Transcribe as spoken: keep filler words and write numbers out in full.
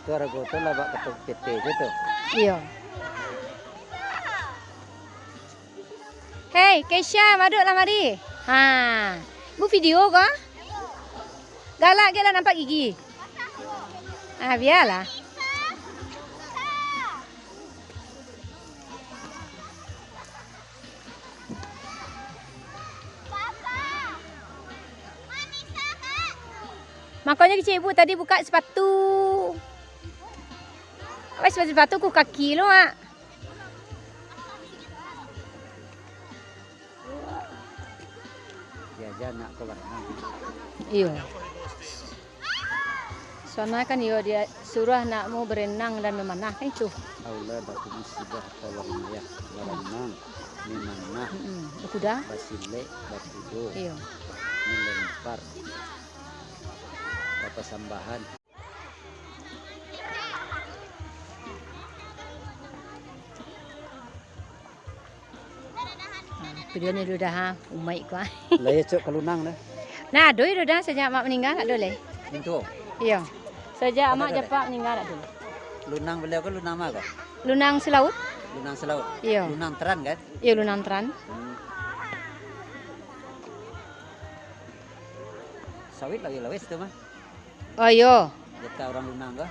Tu arago tu lah bak kato P T je tu. Iyo. Hei, Keisha, maduaklah mari. Ha, bu video ko? Galak ge lah nampak gigi. Ah, bialah. Makonyo kecek ibu tadi buka sepatu. Apa sepatu-sepatu ku kaki lo, Mak? Diaja anak ko baranang. Iyo. Suana kan iyo dia suruah anakmu berenang dan memanah, kan itu. Aula batu musibah kolong mayah, baranang, memanah, Mm-mm. Kuda? Basilek, bakudo, Iyo. Melempar, bapasambahan. Nah, itu dia ni dudah, ha, umaik ko, ha. Lah, iyo, cok, ka lunang dah. Nah, ado dudah sajak mak maningga, ado lai. Itu? Iyo. Sajak mak Japak maningga, ado lai. Lunang baliau ko, lunang ma ko? Lunang Salaut. Lunang Salaut? Iyo. Lunang Teran, kan? Iyo, Lunang Teran. Hmm. Sawit laweh-laweh situ mah. Oh, iyo. Jatah urang lunang ko.